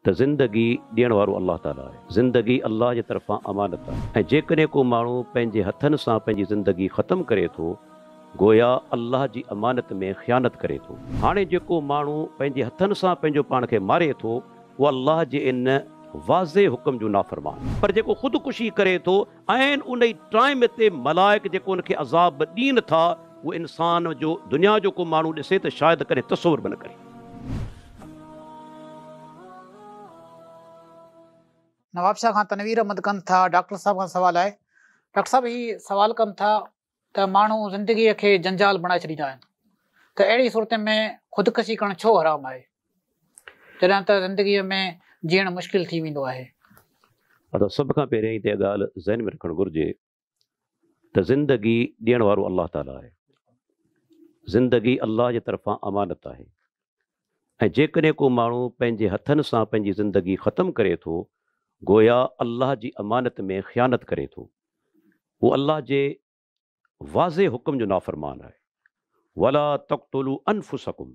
ته زندگي ڏيڻ وارو الله تعاليٰ آهي. زندگي الله جي طرفان امانت آهي ۽ جيڪڏهن ڪو ماڻهو پنهنجي هٿن سان پنهنجي زندگي ختم ڪري ٿو، گويا الله جي امانت ۾ خيانت ڪري ٿو. هاڻي جيڪو ماڻهو پنهنجي هٿن سان پنهنجو پاڻ کي ماري ٿو، اهو الله جي ان واضح حڪم جو نافرمان آهي. پر جيڪو خودڪشي ڪري ٿو، عين انهي ٽائيم تي ملائڪ جيڪو ان کي عذاب ڏين ٿا، اهو انسان جو دنيا جو ڪو ماڻهو ڏسي ته شايد ڪڏهن تصور به نه ڪري. نوابشاهه کان تنوير احمد ڪن ٿا ڊاڪٽر صاحب کان سوال آهي ڊاڪٽر صاحب هي سوال ڪن ٿا ته ماڻهو زندگي کي جنجال بڻائي ڇڏيندا آهن ته اهڙي صورت ۾ خودڪشي ڪرڻ ڇو حرام آهي جڏهن ته زندگي ۾ جيئڻ مشڪل ٿي ويندو آهي. ادا سڀ کان پهريائين ته اها ڳالهه ذهن ۾ رکڻ گهرجي ته زندگي ڏيڻ وارو الله تعاليٰ آهي. زندگي الله جي طرفان امانت آهي ۽ جيڪڏهن ڪو ماڻهو پنهنجي هٿن سان پنهنجي زندگي ختم ڪري ٿو، گويا الله جي امانت ۾ خيانت ڪري ٿو. هو الله جي واضح حڪم جو نافرمان آهي. ولا تقتلوا انفسڪم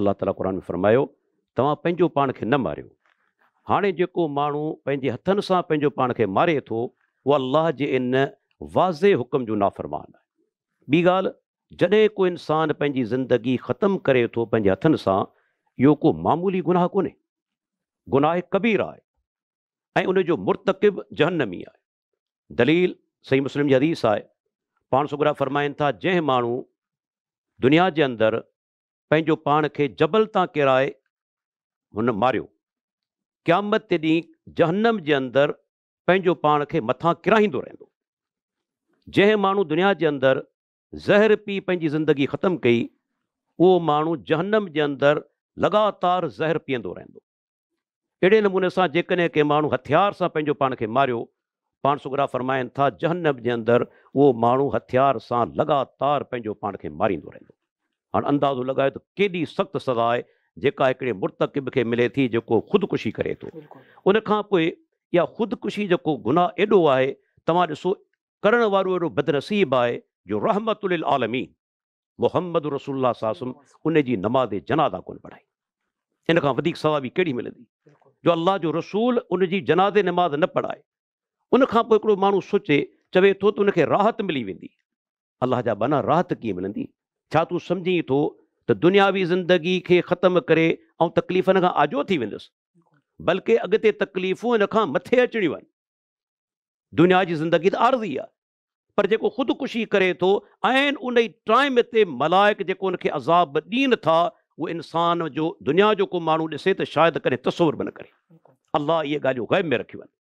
الله تعاليٰ قرآن ۾ فرمايو توهان پنهنجو پاڻ کي نه ماريو. هاڻي جيڪو ماڻهو پنهنجي هٿن سان پنهنجو پاڻ کي ماري ٿو اهو الله جي ان واضح حڪم جو نافرمان آهي. ٻي ڳالهه جڏهن ڪو انسان پنهنجي زندگي ختم ڪري ٿو پنهنجي هٿن سان اهو ڪو معمولي گناهه ڪونهي. گناهه ڪبير آهي ۽ ان جو مرتڪب جهنمي آهي. دليل صحيح مسلم جي حديث آهي پاڻ سڳورا فرمائن ٿا جنهن ماڻهو دنيا جي اندر پنهنجو پاڻ کي جبل تان ڪيرائي هن ماريو. قيامت جي ڏينهن جهنم جي اندر پنهنجو پاڻ کي مٿان ڪيرائيندو رهندو. جنهن ماڻهو دنيا جي اندر زهر پي پنهنجي زندگي ختم ڪئي، اهو ماڻهو جهنم جي اندر لڳاتار زهر پيئندو رهندو. اهڙي نموني سان جيڪڏهن ڪنهن ماڻهو هٿيار سان پنهنجو پاڻ کي ماريو، پاڻ سڳورا فرمائن ٿا، جهنم جي اندر اهو ماڻهو هٿيار سان لڳاتار پنهنجو پاڻ کي ماريندو رهندو. هاڻ اندازو لڳايو ته ڪيڏي سخت سزا آهي جيڪا هڪڙي مرتڪب کي ملي ٿي جيڪو خودڪشي ڪري ٿو. ان کان پوء اها خودڪشي جيڪو گناهه ايڏو آهي، توهان ڏسو ڪرڻ وارو ايڏو بدنصيب آهي جو رحمت للعالمين محمد رسول الله صلي الله عليه وسلم ان جي نماز جنازه ڪونه پڙهائي. ان کان وڌيڪ سزا ٻي ڪهڙي ملندي جو الله جو رسول ان جي جنازي نماز نه پڙهائي. ان کان پوء هڪڙو ماڻهو سوچي چوي ٿو ته ان کي راحت ملي ويندي. الله جا ٻانها راحت ڪيئن ملندي؟ ڇا تون سمجهين ٿو ته دنياوي زندگي کي ختم ڪري آئون تڪليفن کان آجو ٿي ويندس؟ بلڪه اڳتي تڪليفون ان کان مٿي اچڻيون آهن. دنيا جي زندگي ته عارضي آهي. پر جيڪو خودڪشي ڪري ٿو عين انهي ٽائيم تي ملائڪ جيڪو ان کي عذاب ڏين ٿا اهو انسان جو دنيا جو ڪو ماڻهو ڏسي ته شايد ڪڏهن تصور به نه ڪري. الله اهي ڳالهيون غيب ۾ رکيون آهن.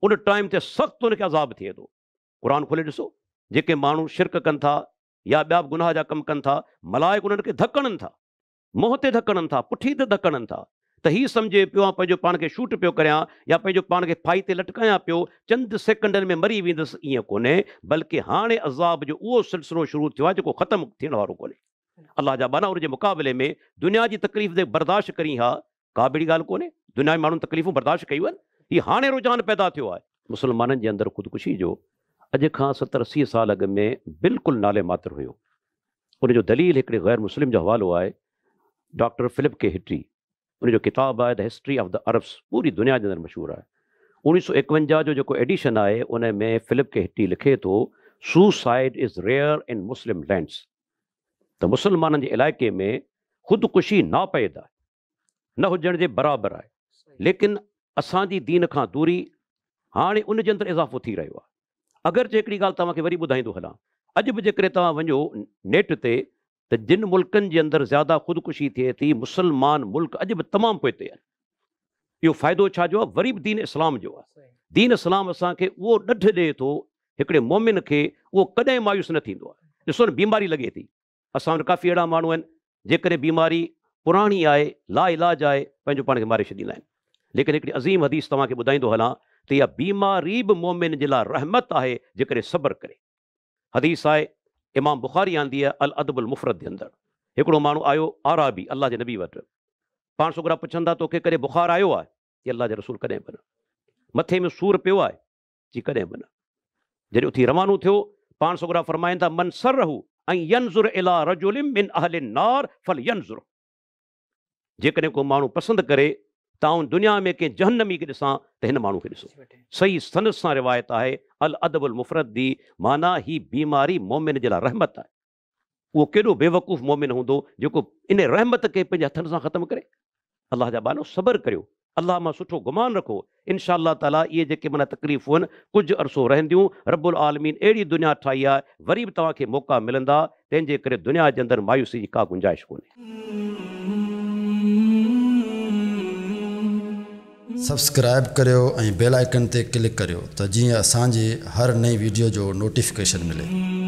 ان ٽائيم تي سخت ان کي عذاب ٿئي ٿو. قرآن کولي ڏسو جيڪي ماڻهو شرڪ ڪن ٿا يا ٻيا به گناهه جا ڪم ڪن ٿا ملائڪ انهن کي ڌڪ هڻن ٿا. منهن تي ڌڪ هڻن ٿا، پٺي تي ڌڪ هڻن ٿا ته هي سمجهي پيو آئون پنهنجو پاڻ کي شوٽ پيو ڪريان يا پنهنجو پاڻ کي ڦاهي تي لٽڪايان پيو، چند سيڪنڊن ۾ مري ويندس، ائين ڪونهي، بلڪه هاڻي عذاب جو اهو سلسلو شروع ٿيو آهي جيڪو ختم ٿيڻ وارو ڪونهي. الله جا ٻانها ان جي مقابلي ۾ دنيا جي تڪليف جي برداشت ڪرين ها، ڪا به اهڙي ڳالهه ڪونهي، دنيا ۾ ماڻهن تڪليفون برداشت ڪيون آهن، هي هاڻي رجحان پيدا ٿيو آهي. مسلمانن جي اندر خودڪشي جو اڄ کان ستر اسي سال اڳ ۾ بلڪل نالي ماتر هيو. ان جو دليل هڪڙي غير مسلم جو حوالو آهي، ڊاڪٽر فلپ ڪي هٽري، ان جو ڪتاب آهي The History of the Arabs پوري دنيا جي اندر مشهور آهي. 1951 جو جيڪو ايڊيشن آهي ان ۾ فلپ ڪي هٽري لکي ٿو Suicide is rare in Muslim lands ته مسلمانن جي علائقي ۾ خودڪشي ناپيد آهي، نه هجڻ جي برابر آهي، ليڪن اسان جي دين کان دوري هاڻي ان جي اندر اضافو ٿي رهيو آهي. اگرچه هڪڙي ڳالهه توهان کي وري ٻڌائيندو هلان، اڄ به جيڪڏهن توهان وڃو نيٽ تي ته جن ملڪن جي اندر زياده خودڪشي ٿئي ٿي، مسلمان ملڪ اڄ به تمام پوئتي آهن. اهو فائدو ڇا جو آهي؟ وري به دين اسلام جو آهي. دين اسلام اسان کي اهو ڏڍ ڏئي ٿو، هڪڙي مؤمن کي اهو ڪڏهن مايوس نه ٿيندو آهي. ڏسو نه بيماري لڳي ٿي، اسان وٽ ڪافي اهڙا ماڻهو آهن جيڪڏهن بيماري پراڻي آهي، لا علاج آهي، پنهنجو پاڻ کي ماري ڇڏيندا آهن. ليڪن هڪڙي عظيم حديث توهان کي ٻڌائيندو هلان ته اها بيماري به مؤمن جي لاء رحمت آهي جيڪڏهن صبر ڪري. حديث آهي امام بخاري آندي آهي الادب المفرد جي اندر. هڪڙو ماڻهو آيو اعرابي الله جي نبي وٽ. پاڻ سڳورا پڇن ٿا توکي ڪڏهن بخار آيو آهي؟ چي الله جي رسول ڪڏهن به نه. مٿي ۾ سور پيو آهي؟ چي ڪڏهن به نه. جڏهن اٿي روانو ٿيو، پاڻ سڳورا فرمائن ٿا، من سره ان ينظر الي رجل من اهل النار فلينظر. جيڪڏهن ڪو ماڻهو پسند ڪري ته آئون دنيا ۾ ڪنهن جهنمي کي ڏسان ته هن ماڻهو کي ڏسو. صحيح سند سان روايت آهي الادب المفرد the معنيٰ هي بيماري مؤمن جي لاء رحمت آهي. اهو ڪيڏو بيوقوف مؤمن هوندو جيڪو ان رحمت کي پنهنجي هٿن سان ختم ڪري. الله جا ٻانهو صبر ڪريو، الله مان سٺو گمان رکو، انشاء الله تعاليٰ اهي جيڪي معنيٰ تڪليفون آهن ڪجهه عرصو رهنديون، رب العالمين اهڙي دنيا ٺاهي آهي وري به توهان کي موقعا ملندا، تنهن جي ڪري دنيا جي اندر مايوسي جي ڪا گنجائش ڪونهي. سبسڪرائيب ڪريو ۽ بيل آئيڪن تي ڪلڪ ڪريو ته جيئن اسان جي هر نئين ويڊيو جو نوٽيفڪيشن ملي.